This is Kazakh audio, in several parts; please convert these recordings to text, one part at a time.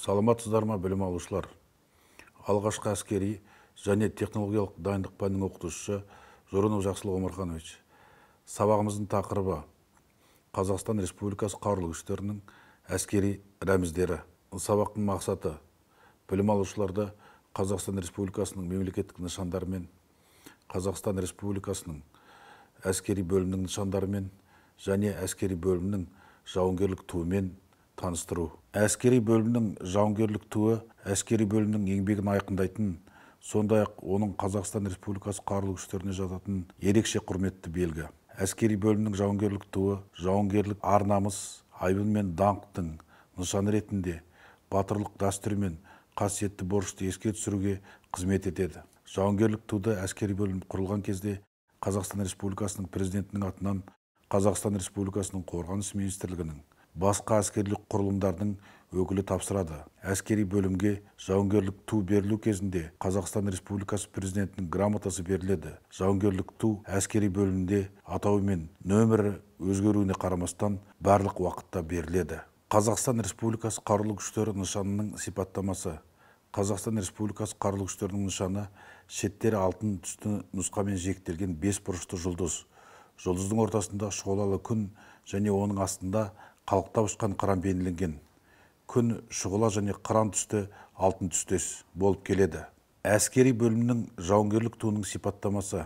Саламатсыздар ма, білім алушылар? Алғашқы әскери және технологиялық дайындық пәнінің оқытушысы Жорынов Жақсылық Омарханович. Сабағымыздың тақырыбы Қазақстан Республикасы Қарулы Күштерінің әскери рәміздері. Сабақтың мақсаты білім алушыларды Қазақстан Республикасының мемлекеттік нышандарымен, Қазақстан Республикасының әскери бөлімінің нышандарымен және әскери бөлімнің жауынгерлік туымен таныстыру. Әскери бөлімнің жауынгерлік туы әскери бөлімнің еңбегін айқындайтын, сондай-ақ оның Қазақстан Республикасы Қарулы Күштеріне жататын ерекше құрметті белгі. Әскери бөлімнің жауынгерлік туы жауынгерлік ар-намыс, айбын мен даңқтың нышаны ретінде батырлық дәстүр мен қасиетті борышты еске түсіруге қызмет етеді. Жауынгерлік туды әскери бөлім құрылған кезде Қазақстан Республикасының президентінің атынан Қазақстан Республикасының Қорғаныс министрлігінің басқа әскерлік құрылымдардың өкілі тапсырады. Әскери бөлімге жауынгерлік ту берілу кезінде Қазақстан Республикасы президентінің грамотасы беріледі. Жауынгерлік ту әскери бөлімде атауы мен нөмірі өзгеруіне қарамастан барлық уақытта беріледі. Қазақстан Республикасы Қарулы Күштері нышанының сипаттамасы. Қазақстан Республикасы Қарулы Күштерінің нышаны шеттері алтын түсті нұсқамен жиектелген бес бұрышты жұлдыз. Жұлдыздың ортасында шұғылалы күн және оның астында қалықтап ұшқан қыран бейнеленген. Күн шұғыла және қыран түсті алтын түстес болып келеді. Әскери бөлімнің жауынгерлік туының сипаттамасы.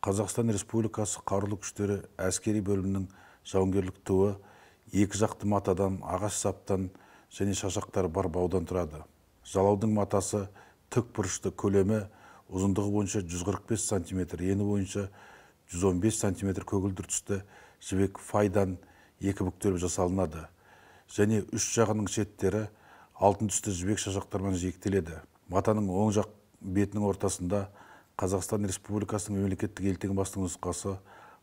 Қазақстан Республикасы Қарулы Күштері әскери бөлімнің жауынгерлік туы екі жақты матадан, ағаш саптан және шашақтары бар баудан тұрады. Жалаудың матасы тік бұрышты, көлемі ұзындығы бойынша 145 сантиметр, ені бойынша 115 сантиметр көгілдір түсті жібек файдан екі бүктеліп жасалынады. Және үш жағының шеттері алтын түсті жібек шашақтармен жиектеледі. Матаның оң жақ бетінің ортасында Қазақстан Республикасының мемлекеттік елтаңбасының нұсқасы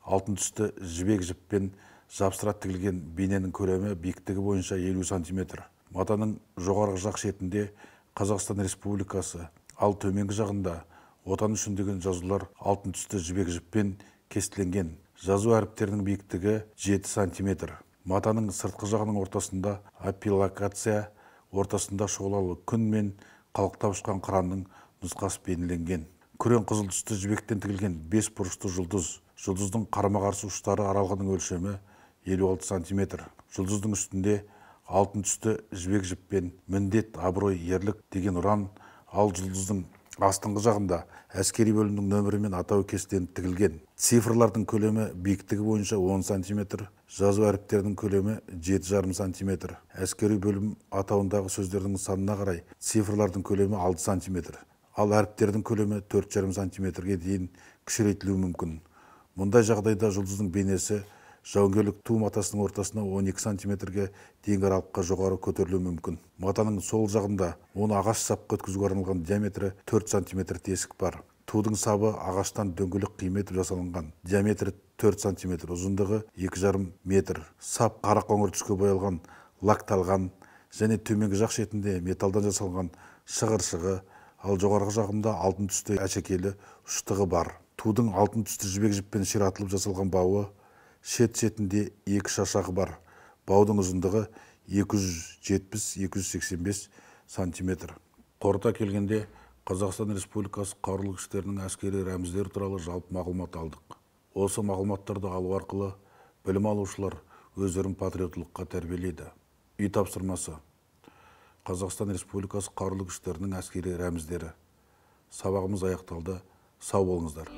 алтын түсті жібек жіппен жапсыра тігілген бейненің көлемі биіктігі бойынша 50 сантиметр. Матаның жоғарғы жақ шетінде Қазақстан Республикасы, ал төменгі жағында Отан үшін деген жазулар алтын түсті жібек жіппен кестеленген. Жазу әріптерінің биіктігі 7 сантиметр. Матаның сыртқы жағының ортасында аппликация, ортасында шұғылалы күн мен қалықтап ұшқан қыранның нұсқасы бейнеленген. Күрең қызыл түсті жібектен тігілген бес бұрышты жұлдыз. Жұлдыздың қарама-қарсы ұштары аралығының өлшемі 56 сантиметр. Жұлдыздың үстінде алтын түсті жібек жіппен міндет, абырой, ерлік деген ұран, ал жұлдыздың астыңғы жағында әскери бөлімнің нөмірі мен атауы кестеленіп тігілген. Цифрлардың көлемі биіктігі бойынша 10 сантиметр, жазу әріптерінің көлемі 7,5 сантиметр. Әскери бөлім атауындағы сөздердің санына қарай цифрлардың көлемі 6 сантиметр, ал әріптердің көлемі 4,5 сантиметрге дейін кішірейтілуі мүмкін. Мұндай жағдайда жұлдыздың бейнесі жауынгерлік ту матасының ортасына 12 сантиметрге дейінгі аралыққа жоғары көтерілуі мүмкін. Матаның сол жағында оны ағаш сапқа өткізуге арналған диаметрі 4 сантиметр тесік бар. Тудың сабы ағаштан дөңгелек қима етіп жасалынған. Диаметрі 4 сантиметр, ұзындығы 2,5 метр. Сап қара қоңыр түске боялған, лакталған және төменгі жақ шетінде металдан жасалған шығыршығы, ал жоғарғы жағында алтын түсті әшекейлі ұштығы бар. Тудың алтын түсті жібек жіппен ширатылып жасалған бауы шет-шетінде екі шашағы бар. Баудың ұзындығы 270-285 сантиметр. Қорыта келгенде Қазақстан Республикасы Қарулы Күштерінің әскери рәміздері туралы жалпы мағлұмат алдық. Осы мағлұматтарды алу арқылы білім алушылар өздерін патриоттылыққа тәрбиелейді. Үй тапсырмасы. Қазақстан Республикасы Қарулы Күштерінің әскери рәміздері. Сабағымыз аяқталды. Сау болыңыздар.